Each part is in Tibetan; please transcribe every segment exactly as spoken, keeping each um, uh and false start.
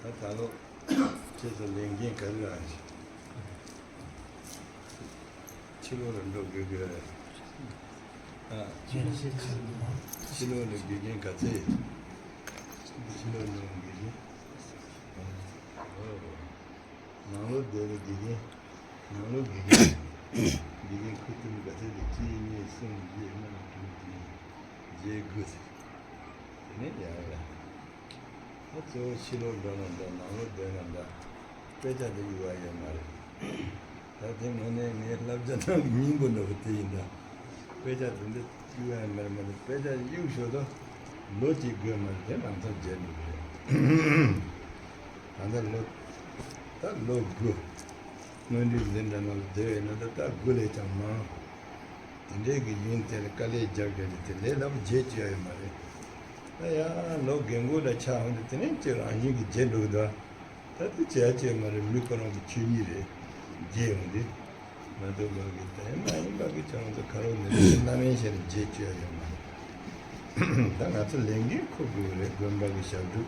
ད་ད་ལོ་ཁྱེད་ཚོ་ལས་འགན་ག་རེ་རག་ཕྱི་ལོགས་ལ་འགྲོ་དགོས་ཀྱི་རེད། ཨ། ཕྱི་ཕྱི་ལོགས་ལ་དགེ་རྒན་ག་ཚད། ཕྱི་ལོགས་ལ་དགེ་རྒན། ཨོ། ནང་ལོགས་བསྡད་ལ་དགེ་རྒན། ནང་ལོགས་དགེ་རྒན། དགེ་རྒན་ཁུ་ཐུམ་ག་ཚད་དེ་གཅིག་གཉིས་གསུམ་བཞི་ལྔ་དྲུག་བདུན་བརྒྱད་དགུ་ཟེར། དེ་ནས་ཡར་ཡར། ད་གཙོ་བོ་ཕྱི་ལོགས་འགྲོ་ན་འདྲ་ནང་ལོགས་སྡོད་ན་འདྲ། དཔེ་ཆ་དེ་གཡུག་ཡ་ཡོད་མ་རེད། ད་དེ་དངོས་གནས་ངའི་བསླབ་བྱ་ནང་གི་སྙིང་པོ་འདྲ་པོ་དེ་ཡིན་ད། དཔེ་ཆ་དེ་འདྲ་གཡུག་ཡ་མེད་མ་རེད། དཔེ་ཆ་གཡུག་ཞོར་དུ་ལོ་གཅིག་དགོས་མ་རེད། དེ་ལམ་སང་བརྗེད་འགྲོ་གི་རེད། ད་ལྟ་ལོ། ད་ལོ་དགུ། སྔོན་འགྲོའི་འཛིན་གྲྭ་ནང་ལ་བསྡད་ཡོད་ན་ད་ལྟ་དགུ་ལས་ཀྱང་མང་། དེ་འདྲའི་གི་ཡུན་དེ་ལ་དཀའ་ལས་རྒྱབ་རྒྱབ་ཀྱི་དེ་ལས་སླ་པོ་བརྗེད་བཅུག་ཡ་ཡོད་མ་རེད། ད་ཡང་ལོ་རྒན་གོག་ལ་ཆགས་འོང་དུས་དེ་ནས་ཅིག་རང་བཞིན་གྱིས་བརྗེད་འགྲོ་གི་འདུག་ད་དེ་བྱས་ཅེས་མ་རེད། མི་ཁོ་རང་གི་ཆོས་ཉིད་རེད། རྒྱས་ཡོང་དུས། མ་གཏོགས་མ་གི་དེ་མ་ཡིན་པ་གི་ཁྱོད་རང་ཚོ་ཁ་རོག་ནས་རྣམ་དབྱེ་བཤད་ནས་རྒྱས་བཅོས་ཡ་ཡོད་མ་རེད། ད་ང་ཚོ་ལས་འགན་འཁུར་དགོས་རེད། དགོན་པ་གི་ཞབས་བྲོ།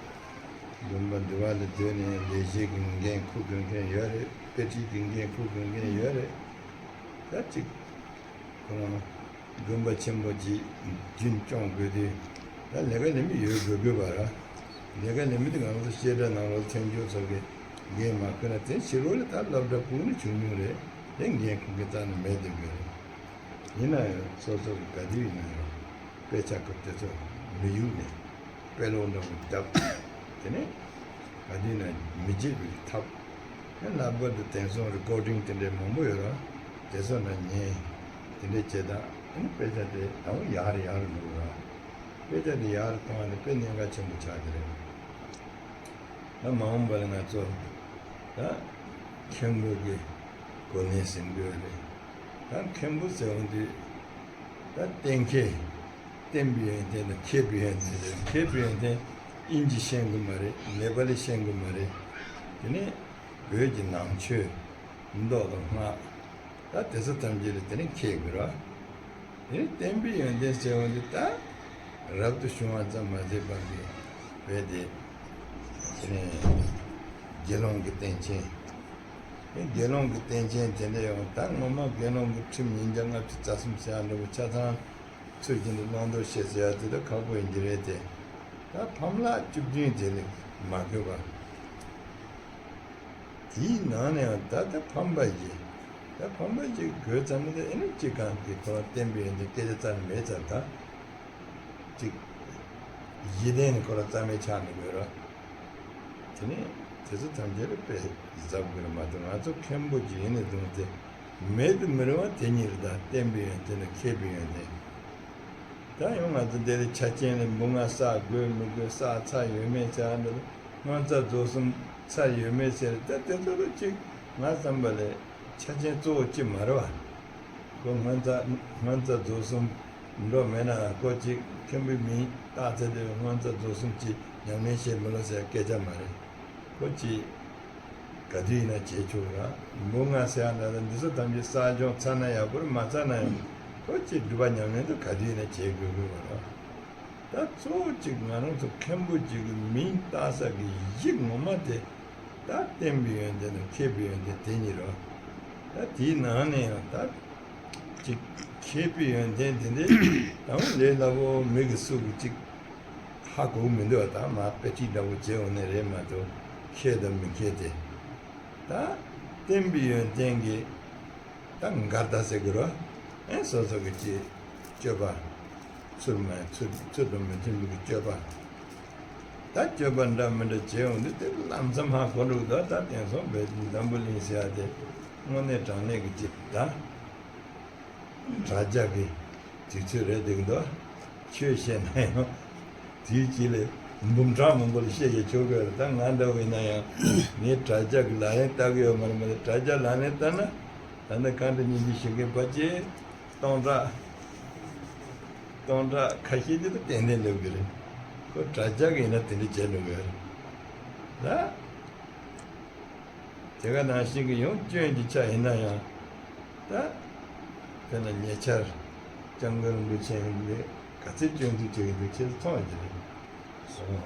དགོན་པ་འདི་བ་ལ་སྡོད་ནས་ལས་བྱེད་ཀྱི་འགན་འཁུར་དགོས་མཁན་ཡོད་རེད། དཔེ་ཁྲིད་ཀྱི་འགན་འཁུར་དགོས་མཁན་ཡོད་རེད། ད་ཅིག་ཁོ་རང་དགོན་པ་ཆེན་པོ་ཅིག་རྒྱུན་སྐྱོང་དགོས་དུས། ད་ལས་ཀ་ལས་མི་ཡོད་དགོས་དགོས་པ་ར། ལས་ཀ་ལས་མི་དེ་ང་ཚོ་བཤད་གྲྭ་ནང་ལོགས་ཐོན་རྒྱུ་ཚོ་གི་འགན་མ་ཁུར་ན་དེ་ཕྱི་ལོགས་ལ་ད་སློབ་གྲྭ་ཕུགས་ནས་བྱུང་མྱོང་རེད། དེ་འགན་ཁུར་མཁན་རྩ་ནས་མེད་དེ་དགོས་རེད། ཡིན་ན་ཡང་སོ་སོ་གི་ག་དུས་ཡིན་ན་ཡང་དཔེ་ཆ་ཁུར་དེ་ཚོ་མི་གཡུག་ནས། དཔེ་ཀློག་འདྲ་པོ་བརྒྱབ། དེ་ནས་ག་དུས་ན་མི་བརྗེད་པའི་ཐབས། ཡང་ལྷག་པར་དུ་དེང་སང་རི་ཀོར་ཌིང་དེ་འདྲའི་མང་པོ་ཡོད་ར། དེ་ཚོ་ན་ཉན། དེ་འདྲའི་བྱེད་སྟངས་ཨ་ནི་དཔེ་ཆ་དེ་དང་པོ་ཡག་རེ་ཡག་རེ་འགྲོ་ར། དཔེ་ཆ་དེ་ཡག་རེ་གཏོང་བ་ནི་དཔེ་གནད་འགག་ཆེན་པོ་ཆགས་ཀྱི་རེད། ད་མ་འོངས་པ་ལ་ང་ཚོ་ད་མཁན་པོ་གི་གོ་གནས་ཟིན་དགོས་རེད། ད་མཁན་པོ་ཟེར་འོང་དུས་ད་གཏན་འཁེལ། བསྟན་པའི་ཡོན་ཏན་དང་མཁས་པའི་ཡོན་ཏན་རེད། མཁས་པའི་ཡོན་ཏན་དབྱིན་ཇི་ཤེས་དགོས་མ་རེད། ནེ་པ་ལི་ཤེས་དགོས་མ་རེད། དེ་ནས་བོད་ཀྱི་ནང་ཆོས་མདོ་དང་སྔགས། ད་དེ་ཚོ་ཐམས་ཅད་ལ་དེ་ནས་མཁས་དགོས་ར། དེ་ནས་བསྟན་པའི་ཡོན་ཏན་ཟེར་བ་འདི་ད་རབ་ཏུ་བྱུང་བ་ཙམ་མ་ཟད་པར་གྱི་བོད་དེ་དེ་ནས་དགེ་སློང་གི་རྟེན་ཅན། དེ་དགེ་སློང་གི་རྟེན་ཅན་དེ་འདྲ་ཡོང་ད་ངོ་མ་དགེ་སློང་གི་ཁྲིམས་ཉིས་བརྒྱ་ལྔ་བཅུ་རྩ་གསུམ་ཟེར་ཡ་འདྲ་པོ་ཆ་ཚང་ཚུལ་བཞིན་དུ་བླང་དོར་བྱེད་ཟེར་ཡ་དེ་ད་ཁག་པོ་ཡིན་གྱི་རེད་དེ། ད་ཕམ་ལྷག་བཅུ་བདུན་དེ་ལས་མ་དགོས་པ། དེའི་ནང་ནས་ཡང་ད་ལྟ་ཕམ་པ་ཞིག་ད་ཕམ་པ་ཞིག་དགོས་ཙམ་ནི་ཨེ་ནི་གཅིག་གང་གི་ཁོ་རང་བསྟན་པའི་ཡོན་ཏན་སྐད་ཆ་རྩ་ནས་མེད་ཙང་ད། གཅིག་གཞི་རྟེན་ནི་ཁོ་རང་རྩ་མེད་ཆགས་ནི་དགོས་ར། དེ་ནས་དེ་ཚོ་ཐམས་ཅད་ལ་དཔེ་གཟབ་དགོས་ར་མ་གཏོགས་ང་ཚོ་མཁན་པོ་ཅིག་ཡིན་ནས་བཟུང་སྟེ་མེད་དུ་མི་རུང་བ་དེ་ཉིད་རེད། ད་བསྟན་པའི་ཡོན་ཏན་དང་མཁས་པའི་ཡོན་ཏན། ད་ཡང་ང་ཚོ་འདི་ལ་ཆ་རྐྱེན་ལ་འབུམ་ལྔ་བསགས་དགོས་མི་དགོས་བསགས་ཚར་ཡོད་མེད་ཟེར་ཡ་འདི་ལ་སྔོན་རྩ་རྫོགས་གསུམ་ཚར་ཡོད་མེད་ཟེར། ད་དེ་ཚོ་ལ་གཅིག་ང་བསམ་པ་ལས་ཆ་རྐྱེན་གཙོ་བོ་གཅིག་མ་རེད་བ། ཁོ་སྔོན་རྩ་སྔོན་རྩ་རྫོགས་གསུམ་འགྲོ་མེད་ན་ཁོ་གཅིག་མཁན་པོའི་མིང་བཏགས་ཚེ་དེ་སྔོན་རྩ་རྫོགས་གསུམ་གཅིག་ཉམས་ལེན་བྱེད་མི་ལོ་ཟེར་སྐད་ཆ་མ་རེད། ཁོ་གཅིག་ག་དུས་ཡིན་ན་བྱེད་ཆོག་ར། འབུམ་ལྔ་ཟེར་ཡ་འདྲ་ལ་འདི་ཚོ་ཐམས་ཅད་བསགས་སྦྱོང་ཚར་ན་ཡག་པོ་རེད། མ་ཚར་ན་ཡང་ཁོ་གཅིག་སྒྲུབ་པ་ཉམས་ལེན་དུ་ག་དུས་ཡིན་ན་བྱེད་དགོས་དགོས་པ་ར། ད་གཙོ་བོ་གཅིག་ང་རང་ཚོ་མཁན་པོ་གཅིག་གི་མིང་བཏགས་ས་གི་གཞི་ངོ་མ་དེ་ད་བསྟན་པའི་ཡོན་ཏན་དང་མཁས་པའི་ཡོན་ཏན་དེ་གཉིས་རེད། ད་དེའི་ནང་ནས་ཡང་ད་གཅིག་མཁས་པའི་ཡོན་ཏན་དེ་འདྲའི་དང་ལས་སླ་པོ་མི་གི་སུ་གི་གཅིག་ཧ་གོ་མི་འདུག་བ། ད་མ་དཔེ་ཁྲིད་འདྲ་པོ་བྱས་འོང་ནས་རེད་མ་གཏོགས་མཁས་དང་མི་མཁས་དེ། ད་བསྟན་པའི་ཡོན་ཏན་གྱི་ད་འགལ་ཟླ་ཟེར་དགོས་རེད། ཨེ་སོ་སོ་གི་ཅི་སྤྱོད་པ་ཚུར་མ་ཚུར་ཚུར་དང་མི་མཐུན་པའི་གི་སྤྱོད་པ། ད་སྤྱོད་པ་འདྲ་མི་འདྲ་བྱས་འོང་དུས་དེ་ལམ་སང་ཧ་གོ་འགྲོ་གི་འདུག་ད་དེང་སང་བོད་འཛམ་བུ་གླིང་ཟེར་ཡ་དེ་དངོས་གནས་དྲང་གནས་ཀྱི་ཅི་ད་དྲ་རྒྱ་གི་དུས་ཚོད་རེད་འདུག་འདུག་ཆོས་བཤད་ན་ཡང་དུས་གཅིག་ལ་འབུམ་ཕྲག་མང་པོ་ལ་བཤད་ཀྱི་ཆོག་གི་རེད། ད་ང་འདྲ་བོ་ཡིན་ན་ཡང་ངས་དྲ་རྒྱ་གི་ལག་ལེན་བསྟར་གི་ཡོད་མ་རེད། མ་རེད། དྲ་རྒྱ་ལག་ལེན་བསྟར་ན་ད་ནི་གང་དྲ་སྙིང་རྗེ་ཞུ་མཁན་ཕལ་ཆེར་སྟོང་ཕྲག་སྟོང་ཕྲག་ཁ་ཤས་ཅིག་ཏུ་ཏན་ཏན་འགྲོ་གི་རེད། ཁོ་དྲ་རྒྱ་གི་ཡིན་ན་དེ་འདྲ་བྱས་འགྲོ་གི་རེད། ད། དེ་ག་ནང་བཞིན་གྱི་ཡང་སྐྱོན་གྱི་ཆ་ཡིན་ན་ཡང་། ད། དཔེར་ན་ཉེ་ཆར་སྐྱབས་མགོན་རིན་པོ་ཆེ་ཡིན་པས་ག་ཚད་སྐྱོན་འཛུགས་བྱེད་ཀྱི་འདུག་ཁྱེད་ཚོ་མཐོང་ཡོད་ཀྱི་རེད། སོང་།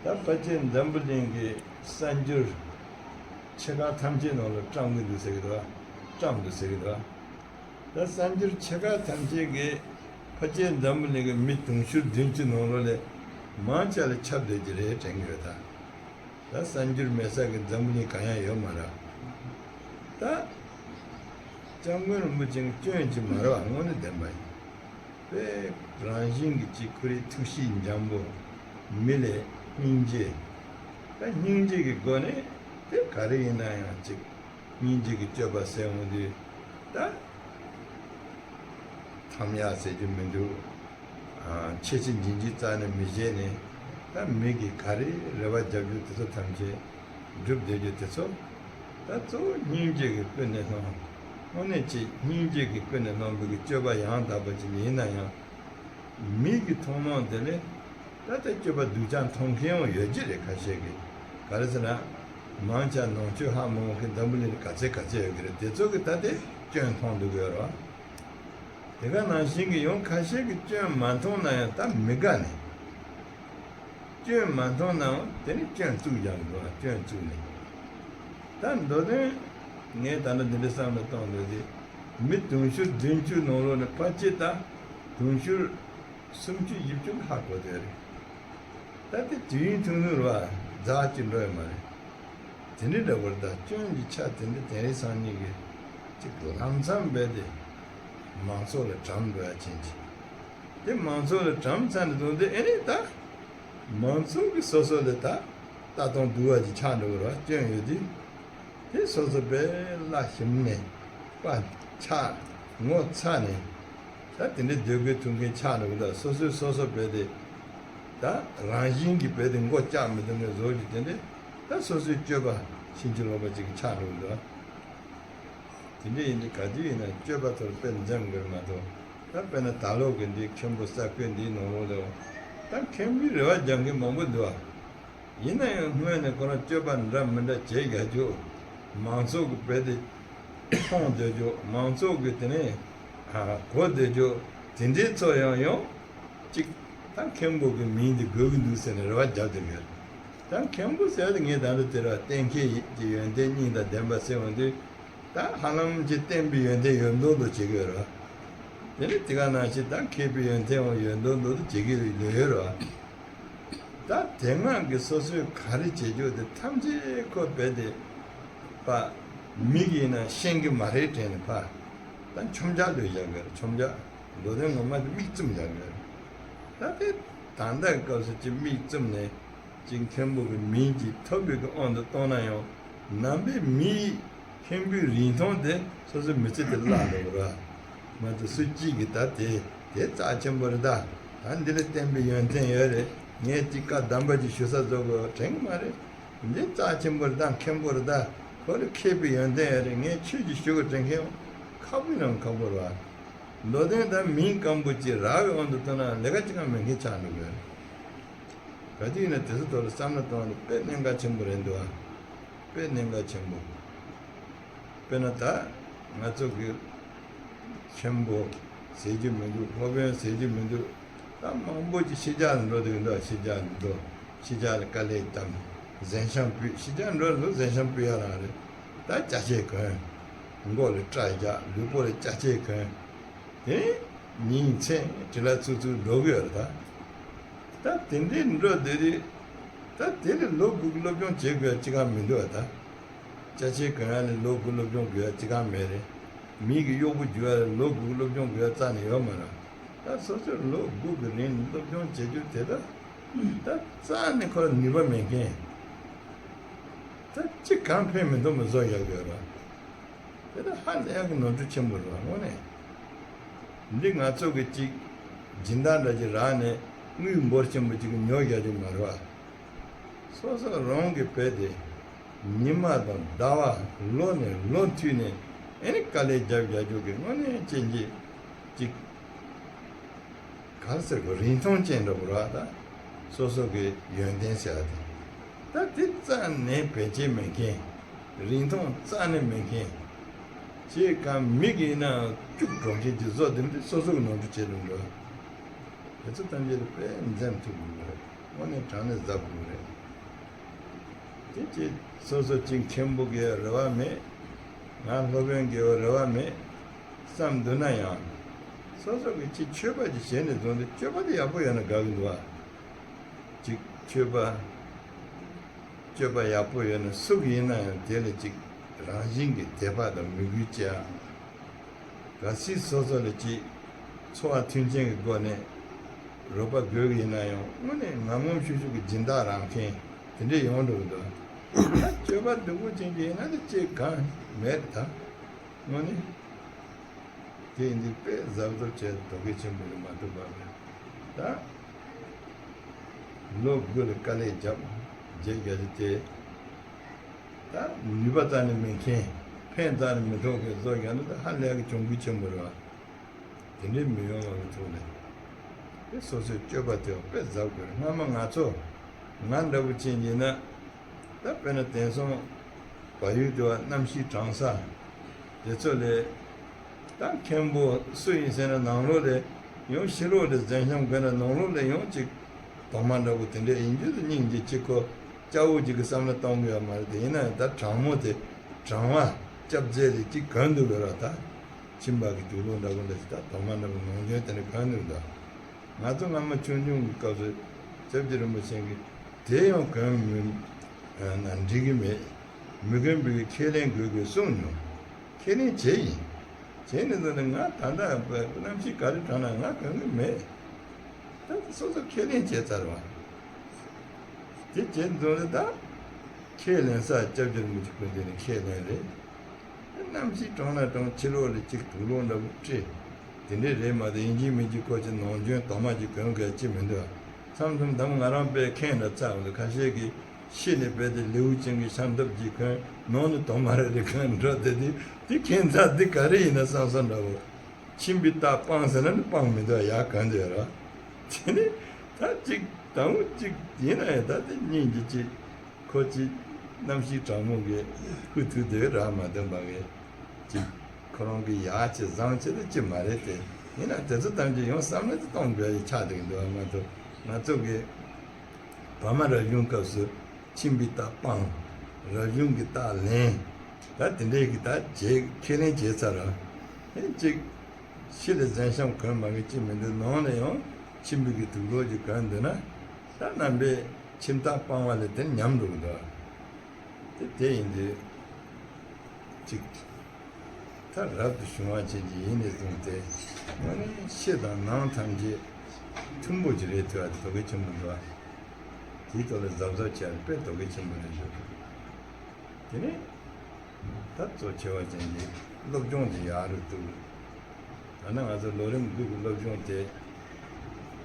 ད་ཕལ་ཆེར་འཛམ་བུ་གླིང་གི་གསར་འགྱུར་ཆེ་ཁག་ཐམས་ཅད་ནང་ལ་བཀྲམ་གི་འདུག་ཟེར་གི་འདུག་བཀྲམ་འདུག་ཟེར་གི་འདུག་ད་གསར་འགྱུར་ཆེ་ཁག་ཐམས་ཅད་ཀྱིས་ཕལ་ཆེར་འཛམ་བུ་གླིང་གི་མི་དུང་ཕྱུར་བདུན་ཅུ་ནང་ལོགས་ལས་མང་ཆེ་ལ་ཁྱབ་བསྡད་ཀྱི་རེད་དྲན་གྱི་ཡོད་ད། ད་གསར་འགྱུར་མེད་ས་གི་འཛམ་བུ་གླིང་གང་ཡང་ཡོད་མ་རེད། ད་སྐྱབས་མགོན་རིན་པོ་ཆེ་གི་སྐྱོན་ཅིག་མ་རེད་བ། དངོས་གནས་བདེན་པ་ཡིན། དཔེ་རང་བཞིན་གྱི་ཅིག་ཁོ་རའི་ཐུགས་གཤིས་འཇམ་པོ། མི་ལས་སྙིང་རྗེ། ད་སྙིང་རྗེ་གི་སྒོ་ནས་དེ་ག་རེ་ཡིན་ན་ཡང་ཅིག་སྙིང་རྗེ་གི་སྤྱོད་པ་ཟེར་འོང་དུས་ད། ཐམ་ཡ་ཟེར་རྒྱུ་མི་འདུག་ཨ། ཆེ་ཆེ་འབྱིན་འབྱིན་རྩ་ནས་མི་བྱེད་ནས། ད་མི་གིས་ག་རེ་རེ་བ་རྒྱབ་རྒྱུ་དེ་ཚོ་ཐམས་ཅད་འགྲུབ་བསྡད་རྒྱུ་དེ་ཚོ། ད་གཙོ་བོ་སྙིང་རྗེ་གིས་ཀུན་ནས་སློང་། དངོས་གནས་ཅིག་སྙིང་རྗེ་གིས་ཀུན་ནས་སློང་བའི་གི་སྤྱོད་པ་ཡང་དག་པ་ཅིག་ཡིན་ན་ཡང་། མི་གི་མཐོང་སྣང་དེ་ལས་ད་ལྟ་སྤྱོད་པ་སྡུག་ཅག་མཐོང་མཁན་ཡང་ཡོད་ཀྱི་རེད། ཁ་ཤས་ཀྱིས། ག་རེ་ཟེར་ན། མང་ཆེ་ནང་ཆོས་ཧ་མ་གོ་མཁན་འཛམ་བུ་གླིང་ལ་ག་ཚད་ག་ཚད་ཡོད་ཀྱི་རེད། དེ་ཚོ་གིས་ད་དེ་སྐྱོན་མཐོང་འདུག་གི་ཡོད་རེད་བ། དེ་ག་ནང་བཞིན་གྱི་ཡང་ཁ་ཤས་ཀྱིས་སྐྱོན་མ་མཐོང་ན་ཡང་ད་མི་དགའ་ནས། སྐྱོན་མ་མཐོང་ནའང་དེ་ནི་སྐྱོན་བཙུགས་རྒྱག་གི་འདུག་ཨ། སྐྱོན་བཙུགས་ནས། ད་མདོ་དོན་ངས་ད་ནི་འདི་འདྲ་བསམ་བློ་གཏོང་འདོད་དེ། མི་དུང་ཕྱུར་བདུན་ཅུ་ནང་ལོགས་ནས་ཕལ་ཆེར་ད་དུང་ཕྱུར་སུམ་ཅུ་བཞི་བཅུ་ཧ་གོ་དེ་རེད། ད་དེ་དུས་ཡུན་ཐུང་ཐུང་རེད་བ། འཛག་ཅིག་འགྲོ་ཡོད་མ་རེད། དེ་འདྲའི་འདྲ་བར་ད་སྐྱོན་གྱི་ཆ་དེ་འདྲ་དེང་རིང་སང་ཉིན་གྱི་ཅིག་ལམ་མཚམས་རྦད་དེ་མང་ཚོགས་ལ་གྲམ་འགྲོ་ཡ་ཕྱིན་ཅིག་དེ་མང་ཚོགས་ལ་གྲམ་ཚར་ནས་བཟུང་སྟེ་ཨེ་ནས་ད་མང་ཚོགས་ཀྱི་སོ་སོ་ལ་ད་ལྟ་སྟངས་སྡུག་བ་ཅིག་ཆགས་འགྲོ་བར་སྐྱོན་ཡོད་དུས། དེ་སོ་སོ་དཔེ་བླ་ཞིམ་ནས་པ་ཆགས་ངོ་ཚ་ནས། ད་དེ་འདྲའི་འདོད་དགུའི་ཐུགས་འགན་ཆགས་འགྲོ་གི་འདུག་སོ་སོས་སོ་སོ་རྦད་དེ། ད་རང་བཞིན་གྱིས་རྦད་དེ་མགོ་བཀྱག་མི་ཐུབ་ནས་བཟོ་རྒྱུ་དེ་འདྲའི་ད་སོ་སོའི་སྤྱོད་པ་ཕྱིན་ཅི་ལོག་པ་ཅིག་ཆགས་འགྲོ་གི་འདུག་དེ་འདྲ་ཡིན་དུས་ག་དུས་ཡིན་ན་སྤྱོད་པ་ཐོག་དཔེ་འཛེམ་དགོས་མ་གཏོགས། ད་དཔེར་ན་ད་ལོ་གི་འདི་མཁན་པོ་ས་ཁུལ་འདིའི་ནང་ལོགས་ལ་ད་མཁན་པོའི་རེ་བ་རྒྱག་མཁན་མང་པོ་འདུག་ཨ། ཡིན་ན་ཡང་སྔོན་ནས་ཁོ་རང་སྤྱོད་པ་འདྲ་མི་འདྲ་བྱེད་ཡག་རྒྱུ། མང་ཚོགས་ཀྱི་རྦད་དེ་མཐོང་སྡོད་རྒྱུ། མང་ཚོགས་ཀྱི་དེ་ནས་གོ་སྡོད་རྒྱུ། དེ་འདྲའི་ཚོ་ཡང་ཡང་ཅིག་ད་མཁན་པོ་གི་མིང་འདི་དགོས་ཀྱི་འདུག་ཟེར་ནས་རེ་བ་རྒྱབ་བསྡད་ཡོད། ད་མཁན་པོ་ཟེར་བ་དེ་ངས་ད་ལྟ་དེ་ར་གཏན་འཁེལ་གྱི་ཡོན་ཏན་གཉིས་དང་ལྡན་པ་ཟེར་འོང་དུས། ད་ཧ་ལམ་གྱི་བསྟན་པའི་ཡོན་ཏན་ཡོད་མདོག་མདོག་བྱེད་ཀྱི་ཡོད་རེད། དེ་ནི་དེ་ག་ནང་བཞིན་ད་མཁས་པའི་ཡོན་ཏན་ཡང་ཡོད་མདོག་མདོག་བྱེད་ཀྱི་ཡོད་རེད། ད་དེ་སྔ་གི་སོ་སོས་ག་རེ་བྱེད་རྒྱུ་དེ་ཐམས་ཅད་ཁོ་རྦད་དེ་པ་མིག་ཡིན་ན་ཤེས་ཀྱི་མ་རེད་དྲན་ནས་ཕ་ད་མཆོང་རྒྱག་ལོས་བཞག་གི་རེད། མཆོང་རྒྱག་མདོ་དོན་ངོ་མ་དེ་མིག་བཙུམ་བཞག་གི་རེད། ད་དེ་ད་ལྟ་སྐབས་སུ་ཅི་མིག་བཙུམ་ནས། ཅིག་མཁན་པོ་གི་མིང་ཅིག་ཐོབ་པའི་གི་དབང་དུ་གཏོང་ན་ཡང་། ནང་པའི་མིའི་མཁན་པོའི་རིང་ཐུང་དེ་སོ་སོའི་མི་ཚེ་དེ་བརླག་འགྲོ་གི་རེད། མ་གཏོགས་སུ་གཅིག་གིས་ད་དེ་དེ་རྩ་ཆེན་པོ་རེད་ད། ད་འདི་ལ་བསྟན་པའི་ཡོན་ཏན་ཡོད་རེད། ངས་ཅིག་བཀའ་གདམས་པ་ཅིག་ཞུ་ས་བཟོ་དགོས་དྲན་གི་མ་རེད། འདི་རྩ་ཆེན་པོ་རེད་ད། མཁན་པོ་རེད་ད། ཁོ་ལ་མཁས་པའི་ཡོན་ཏན་ཡོད་རེད། ངས་ཆོས་ཅིག་ཞུ་དགོས་དྲན་མཁན་ཡང་ཁག་པོའི་ནང་ཁག་པོ་རེད་བ། མདོ་དོན་ད་མིང་སྐམ་པོ་ཅིག་རག་པའི་དབང་དུ་གཏོང་ན་ལས་ཀ་ཅི་གང་མེད་མཁན་ཆགས་འགྲོ་གི་རེད། ག་དུས་ཡིན་ན་དེ་ཚོ་ཐོག་ལ་བསམ་བློ་གཏོང་ནས་དཔེ་གནད་འགག་ཆེན་པོ་རེད་འདུག་ཨ། དཔེ་གནད་འགག་ཆེན་པོ། དཔེར་ན་ད་ང་ཚོ་གི་མཁན་པོ་ཟེར་རྒྱུ་མི་འདུག་སློབ་དཔོན་ཟེར་རྒྱུ་མི་འདུག་ད་མང་པོ་ཅིག་ཕྱི་རྒྱལ་ལ་འགྲོ་འདུག་འདུག་ཕྱི་རྒྱལ་ལ་འགྲོ། ཕྱི་རྒྱལ་ལ་དཀའ་ལས་བརྒྱབ་ནས་གཟན་ཤམ་ཕུད། ཕྱི་རྒྱལ་འགྲོ་འདུག་གཟན་ཤམ་ཕུད་ཡ་རང་རེད། ད་ཅ་ཆས་གོན། མགོ་ལ་སྐྲ་བཞར། ལུས་པོ་ལ་ཅ་ཆས་གོན། དེ་ཉིན་མཚན་དྲི་ལ་ཚུགས་ཚུགས་འགྲོ་གི་ཡོད་རེད་ད། ད་དེ་འདྲའི་འགྲོ་བསྡད་དུས། ད་དེ་ལས་ལོ་དགུ་གི་སློབ་སྦྱོང་བྱེད་དགོས་ཡ་ཅི་གང་མི་འདུག་ཨ་ད། ཅ་ཆས་གོན་ཡ་ལས་ལོ་དགུ་སློབ་སྦྱོང་དགོས་ཡ་ཅི་གང་མེད་རེད། མི་གི་གཡོག་པོ་རྒྱུག་ཡ་ལས་ལོ་དགུ་སློབ་སྦྱོང་དགོས་ཡ་རྩ་ནས་ཡོད་མ་རེད། ད་སོ་སོས་ལོ་དགུ་གི་རིང་སློབ་སྦྱོང་བྱེད་རྒྱུ་དེ་ད། ད་རྩ་ནས་ཁོ་ལ་ནུས་པ་མེད་མཁན། ད་ཅི་གང་ཕན་མི་ཐོགས་མི་བཟོ་ཡག་ཡོད་ར། དེ་ད་ཧ་ལས་ཡག་གི་ནོར་འཁྲུལ་ཆེན་པོ་རེད་བ་དངོས་གནས། འདི་ང་ཚོ་གི་ཅིག་སྦྱིན་བདག་འདྲ་ཅིག་རག་ནས་དངུལ་འབོར་ཆེན་པོ་ཅིག་གི་ཉོ་རྒྱག་རྒྱུ་མ་རེད་བ། སོ་སོ་རང་གི་བས་དེ། ཉི་མ་དང་ཟླ་བ་ལོ་ནས་ལོ་མཐུད་ནས་ཨེ་ནི་དཀའ་ལས་རྒྱབ་རྒྱག་རྒྱུ་གི་དངོས་གནས་ཅན་གྱི་ཅིག་ག་རེ་ཟེར་དགོས། རིན་ཐང་ཅན་འདྲ་པོ་རེད་བ་ད། སོ་སོ་གི་ཡོན་ཏན་ཟེར་བ་དེ། ད་དེ་རྩ་ནས་བེད་སྤྱད་མེད་མཁན། རིན་ཐང་རྩ་ནས་མེད་མཁན། ཅེས་གང་མི་གིས་ན་སྐྱུག་བྲོ་མཁན་གྱི་བཟོ་དེ་འདི་སོ་སོ་གི་ནོར་འཁྲུལ་བྱེད་དུ་འགྲོ། དེ་ཚོ་ཐམས་ཅད་དཔེ་འཛེམ་ཐུབ་དགོས་རེད། དངོས་གནས་དྲང་གནས་གཟབ་དགོས་རེད། དེ་ཅི་སོ་སོ་གཅིག་མཁན་པོ་དགེ་བའི་རེ་བ་མེད། ང་སློབ་དཔོན་དགེ་བའི་རེ་བ་མེད་བསམ་འདུག་ན་ཡང་། སོ་སོ་གི་ཅི་ཆོས་པ་ཅིག་བྱས་ནས་བཟུང་སྟེ་སྤྱོད་པ་དེ་ཡག་པོ་ཡོད་ན་དགའ་གི་འདུག་བ། ཅིག་སྤྱོད་པ། སྤྱོད་པ་ཡག་པོ་ཡོད་ན་སུ་གི་ཡིན་ན་ཡང་དེ་ལ་ཅིག་རང་བཞིན་གྱི་དད་པ་དང་མོས་གུས་བྱེད་ཨ། གལ་སྲིད་སོ་སོ་ལ་ཅིག་འཚོ་བ་མཐུན་རྐྱེན་གྱི་སྒོ་ནས་རོགས་པ་དགོས་ཀྱི་ཡིན་ན་ཡང་དངོས་གནས་ངམ་ངམ་ཤུགས་ཤུགས་ཀྱི་སྦྱིན་བདག་རང་མཁན་དེ་འདྲས་ཡོང་འགྲོ་གི་འདུག་ད་སྤྱོད་པ་སྡུག་པོ་ཅན་གྱི་ཡིན་ན་ནི་ཅིག་གང་མེད་ད། དངོས་གནས། དེ་ཡིན་དུས་དཔེ་གཟབ་གཟབ་བྱས་དོ་གལ་ཆེན་པོ་རེད་མ་གཏོགས་པ་མེད། ད། ལོ་དགུ་ལ་དཀའ་ལས་བརྒྱབ། རྗེས་རྒྱ་ཆེ་དེ། ད་ནུས་པ་རྩ་ནས་མེད་མཁན། ཕན་རྩ་ནས་མི་ཐོགས་མཁན་བཟོ་རྒྱག་ན་ད་ཧ་ལས་ཀྱི་གྱོང་གུད་ཆེན་པོ་རེད་བ། དེ་འདྲའི་མི་ཡོང་བ་གི་ཐོག་ནས། དེ་སོ་སོའི་སྤྱོད་པ་དེ་དཔེ་གཟབ་དགོས་རེད། སྔ་མ་ང་ཚོ། ང་འདྲ་བོ་ཅན་ཡིན་ན། ད་དཔེར་ན་དེང་སང་བལ་ཡུལ་དུ་བ་གནམ་གཤིས་གྲང་ས་དེ་ཚོ་ལས། ད་མཁན་པོ་སུ་ཡིན་ཟེར་ན་ནང་ལོགས་ལས་ཡང་ཕྱི་ལོགས་ལས་གཟན་ཤམ་གོན་ན་ནང་ལོགས་ལས་ཡང་ཅིག་གདོང་མ་འདྲ་བོ་དེ་འདྲས་ཡིན་རྒྱུ་དེ་སྙིང་རྗེ་གཅིག་ཁོ་སྐྱ་བོ་ཅིག་གི་བསམ་བློ་གཏོང་གི་ཡོད་མ་རེད་དེ། ཡིན་ན་ཡང་ད་གྲང་མོ་དེ་གྲང་བ་སྐྱབས་རྗེ་རེ་ཅིག་གོན་འདུག་གི་ར། ད་ཁྱིམ་པ་གི་དུག་ལོག་འདྲ་བོ་འདྲ་ཞིག་ད་གདོང་མ་འདྲ་བོ་ནང་སྐྱོན་དེ་འདྲས་གོན་འདུག་ད། ང་ཚོ་སྔ་མ་ཆུང་ཆུང་གི་སྐབས་སུ་སྐྱབས་རྗེ་རིན་པོ་ཆེ་གིས་དེ་ཡང་གོན་མི་ན་འགྲིག་གི་མེད། མི་གོན་པའི་ཁས་ལེན་དགོས་དགོས་གསུངས་མྱོང་། ཁས་ལེན་བྱས་ཡིན། བྱས་ནས་འདུག་ནས་ང་ད་ལྟ་གནམ་གཤིས་ག་རེ་གྲང་ན་ང་གོན་གི་མེད། ད་སོ་སོ་ཁས་ལེན་བྱས་ཚར་བ། དེ་བྱས་འདུག་ནས་ད་ཁས་ལེན་ས་སྐྱབས་རྗེ་རིན་པོ་ཆེ་སྐུ་མདུན་ནས་ཁས་ལེན་རེད། གནམ་གཤིས་གྲང་ན་གྲང་ཕྱི་ལོགས་ལ་གཅིག་དུག་ལོག་འདྲ་བོ་སྤྲས། དེ་འདྲས་རེད་མ་གཏོགས་ཡིན་གཅིག་མིན་གཅིག་ཁོ་ཅི་ནང་སྐྱོན་དོག་མ་ཅིག་གོན་དགོས་ཅི་མི་འདུག་མཚམས་མཚམས་དམ་ང་རང་པའི་ཁེངས་ལ་ཚ་བ་ཁ་ཤས་ཀྱིས་ཤི་ནས་བས་དེ་ལེའུ་ཅན་གྱི་ཤམ་ཐབས་ཅིག་གོན་ནང་ནས་དོག་མ་རེ་རེ་གོན་འགྲོ་དེ་དེ་དེ་ཁེངས་ཚ་འདི་ག་རེ་ཡིན་ན་བསམ་བསམ་འདྲ་བོ། ཁྱིམ་པའི་རྟགས་སྤང་ཟེར་ན་ནི་སྤང་མི་འདུག་ཡག་གོན་འདུག་ར། དེ་ནི་ད་ཅིག་དང་པོ་ཅིག་ཡིན་ན་ཡང་ད་དེ་སྙིང་རྗེ་ཅིག་ཁོ་ཅིག་གནམ་གཤིས་གྲང་མོ་གི་ཧུ་ཐུག་དེ་རག་མ་ཐོན་པ་གི་ཅིག་ཁོ་རང་གི་ཡག་ཅིག་བཟང་ཅིག་དེ་ཅི་མ་རེད་དེ། ཡིན་ན་དེ་ཚོ་ཐམས་ཅད་ཡང་བསམ་བློ་དེ་གཏོང་དགོས་ཡི་ཆགས་བསྡད་ཀྱི་འདུག་ང་ཚོ་ང་ཚོ་གི་བར་མ་རབ་བྱུང་སྐབས་སུ་ཁྱིམ་པའི་རྟགས་སྤང་། རབ་བྱུང་གི་རྟགས་ལེན། ད་དེ་འདྲའི་གི་ད་བྱེད་ཁས་ལེན་བྱས་ཚར་ར། ཨེ་ཅིག་ཕྱི་ལ་གཟན་ཤམ་གོན་མ་གི་ཅི་མི་འདུག་ནང་ལ་ཡང་ཁྱིམ་པའི་གི་དུག་ལོག་ཅིག་གོན་འདུག་ན། ད་རྣམ་པའི་ཁྱིམ་རྟགས་སྤང་བ་ལས་དེ་ཉམས་འགྲོ་གི་འདུག་དེ་དེ་ཡིན་དུས་ཅིག་ད་རབ་ཏུ་བྱུང་བ་ཅན་གྱི་ཡིན་ནས་བཟུང་སྟེ་དངོས་གནས་ཕྱི་དང་ནང་ཐམས་ཅད་མཐུན་པོ་ཅིག་རེད་ཐུབ་པ་དེ་དོ་གལ་ཆེན་པོ་འདུག་དེའི་ཐོག་ལ་གཟབ་གཟབ་བྱས་པ་དཔེ་དོ་གལ་ཆེན་པོ་རེད་འདུག་དེ་ནས་ད་གཙོ་ཆེ་བ་ཅན་གྱི་སློབ་སྦྱོང་དེ་ཡག་རུ་བཏུབ། ད་ནི་ང་ཚོ་ལོ་རིམ་དགུ་གི་སློབ་སྦྱོང་དེ།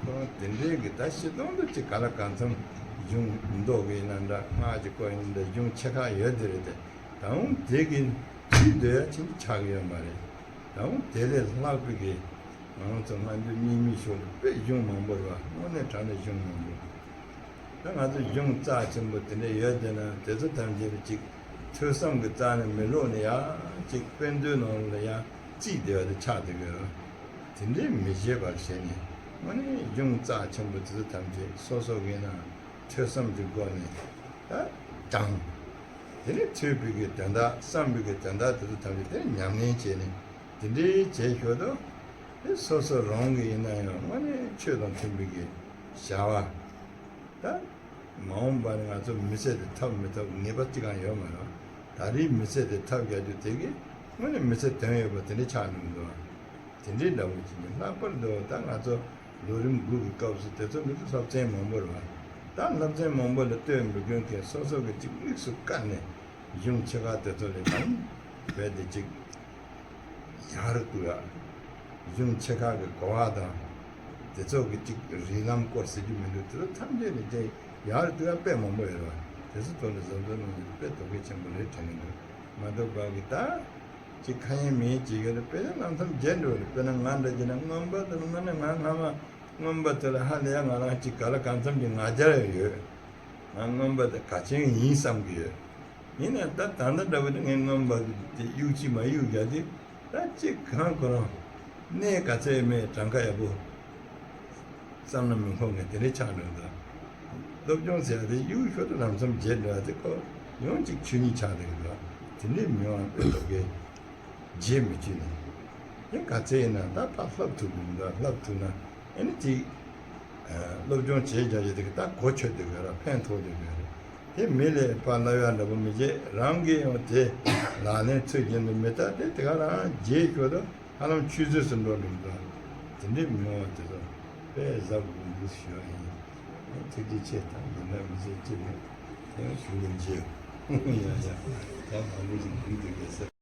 ཁོ་རང་དེ་འདྲའི་གི་ད་སྤྱིར་བཏང་དུ་ཅིག་ག་ལ་གང་འཚམ་གཞུང་མདོ་གི་ཡིན་ན་འདྲ་སྔགས་ཀྱི་སྐོར་ཡིན་ན་འདྲ་གཞུང་ཆེ་ཁག་ཡོད་དེ་རེད་དེ། ད་འོང་དེ་གི་ཚུལ་འདོད་ཡ་ཅིག་ཆགས་ཀྱི་ཡོད་མ་རེད། ད་འོང་དེ་ལས་ལྷག་པའི་གི་ང་རང་ཚོ་སྔ་འགྱུར་རྙིང་མའི་ཕྱོགས་ཀྱི་དཔེ་གཞུང་མང་པོ་རེད་བ། དངོས་གནས་དྲང་གནས་གཞུང་མང་པོ། ད་ང་ཚོ་གཞུང་རྩ་ཆེན་པོ་དེ་འདྲ་ཡོད་དེ་ན་དེ་ཚོ་ཐམས་ཅད་ལ་ཅིག་ཐོས་བསམ་གྱི་རྩ་ནས་མི་ལོག་ནས་ཡང་ཅིག་དཔེ་མཛོད་ནང་ལ་ཡང་རྩིས་བསྡད་པ་དེ་ཆགས་བསྡད་ཀྱི་ཡོད། དེ་འདྲའི་མི་བྱེད་པར་བྱས་ནས་དངོས་གནས་གཞུང་རྩ་ཆེན་པོ་དེ་ཚོ་ཐམས་ཅད་སོ་སོ་གི་ནང་ཐོས་བསམ་གྱི་སྒོ་ནས་ད་དྲངས། དེ་ནས་ཐོས་པའི་གི་དོན་དག་བསམ་པའི་གི་དོན་དག་དེ་ཚོ་ཐམས་ཅད་དེ་ཉམས་ལེན་བྱས་ནས་དེ་འདྲའི་བྱས་ཞོར་དུ་དེ་སོ་སོ་རང་གི་ཡིན་ན་ཡང་དངོས་གནས་ཆོས་དང་མཐུན་པའི་གི་བྱ་བ། ད་མ་འོངས་པ་ནི་ང་ཚོ་མི་ཚེ་འདི་ཐོབ་མི་ཐོབ་ངེས་པ་གཅིག་ཀྱང་ཡོད་མ་རེད། ད་རེས་མི་ཚེ་འདི་ཐོབ་རྒྱག་རྒྱུ་དེ་གིས་དངོས་གནས་མི་ཚེ་དོན་ཡོད་པ་དེ་འདྲ་ཆགས་འགྲོ་གི་འདུག་དེ་འདྲའི་འདྲ་བོ་ཅིག་ནི་ལྷག་པར་དུ་ད་ང་ཚོ་ལོ་རིམ་དགུ་གི་སྐབས་སུ་དེ་ཚོ་མི་ཚོ་སློབ་ཚན་མང་པོ་རེད་བ། ད་སློབ་ཚན་མང་པོ་ལ་ལྟོས་མི་དགོས་མཁན་སོ་སོ་གི་གཅིག་དམིགས་སུ་བཀར་ནས་གཞུང་ཆེ་ཁག་དེ་ཚོ་ལས་དང་བས་དེ་གཅིག་ཡག་རུ་བཏུབ་ཡ། གཞུང་ཆེ་ཁག་གི་གོ་བ་དང་། དེ་ཚོ་གི་གཅིག་རིགས་ལམ་སྐོར་ཟེར་རྒྱུ་མི་འདུག་དེ་ཚོ་ཐམས་ཅད་ནི་ཅིག་ཡག་རུ་བཏུབ་ཡ་དཔེ་མང་པོ་ཡོད་རེད་བ། དེ་ཚོ་ཐོག་ནས་བཟོ་འདོད་གནང་རྒྱུ་དཔེ་དོ་གལ་ཆེན་པོ་རེད་དྲན་གྱི་འདུག་མ་གཏོགས་བ་གི་ད། ཅིག་ཁ་ཡེངས་མི་ཡེངས་བྱེད་ཀྱི་རེད། དཔེར་ན་ལམ་སང་མཇལ་འགྲོ་རེད། དཔེར་ན་ང་འདྲ་བྱས་ན་རྔོན་པ་དེ་ལ་སྔོན་ནས་ང་སྔ་མ་རྔོན་པ་དེ་ལ་ཧ་ལས་ཡ་ང་རང་ཅིག་ག་ལ་གང་འཚམ་གྱི་ང་རྒྱལ་ཡོད། ང་རྔོན་པ་དེ་གལ་ཆེན་ཡིན་བསམ་གྱི་ཡོད། ཡིན་ནའང་ད་ད་ལྟ་འདྲ་བོ་དེ་ངས་རྔོན་པ་དེ་གཡུག་ཅིག་མ་གཡུག་རྒྱག་དུས་ད་ཅིག་གང་ཁོ་རང་གནས་ག་ཚད་མེད་གྲངས་ཀ་ཡག་པོ་བསམ་ན་མི་འཁོར་མཁན་དེ་འདྲ་ཆགས་འགྲོ་འདུག་སློབ་སྦྱོང་ཟེར་བ་དེ་ཡུལ་ཤོད་དུ་ལམ་སང་བརྗེད་འགྲོ་བ་དེ་ཁོ་ཡང་གཅིག་ཆོས་ཉིད་ཆགས་བསྡད་ཀྱི་འདུག་དེ་འདྲའི་མི་དབང་དཔེ་སྟོབས་ཀའི་རྗེས་མི་གཅུད་ནས། ཡང་ག་ཚད་ཡིན་ན་ད་ཕར་བསླབ་ཐུབ་ཀྱི་མི་འདུག་བསླབ་ཐུབ་ན་ཨེ་ནི་ཅིག་སློབ་སྦྱོང་བྱེད་རྒྱུ་ཞིག་དེ་གི་ད་གོ་ཆོད་དེ་གི་ར་ཕན་ཐོགས་དེ་གི་རེད། དེ་མི་ལས་ཕར་བསླབ་ཡག་འདྲ་པོ་མི་བྱེད། རང་གིས་ཡང་དེ་ལག་ལེན་ཚུལ་བཞིན་དུ་མི་བསྟར་ཏེ་དེ་ག་རང་རྗེས་ཤོད་དུ་ཧ་ལམ་ཆུད་ཟོས་སུ་འགྲོ་འགྲོ་འདུག་དེ་འདྲའི་མི་དབང་དེ་ཚོ་དཔེ་གཟབ་དགོས་འདུག་ཞུ་བ་ཡིན། ཐུགས་རྗེ་ཆེ། ད་འདི་འདྲ་མི་བྱེད་ཅི་ནས་དེ་ཡང་ཞུ་མི་བྱེད། ཡ་ཡ། ད་མང་པོ་ཞིག་འདུག་འདུག་གས་ཟེར།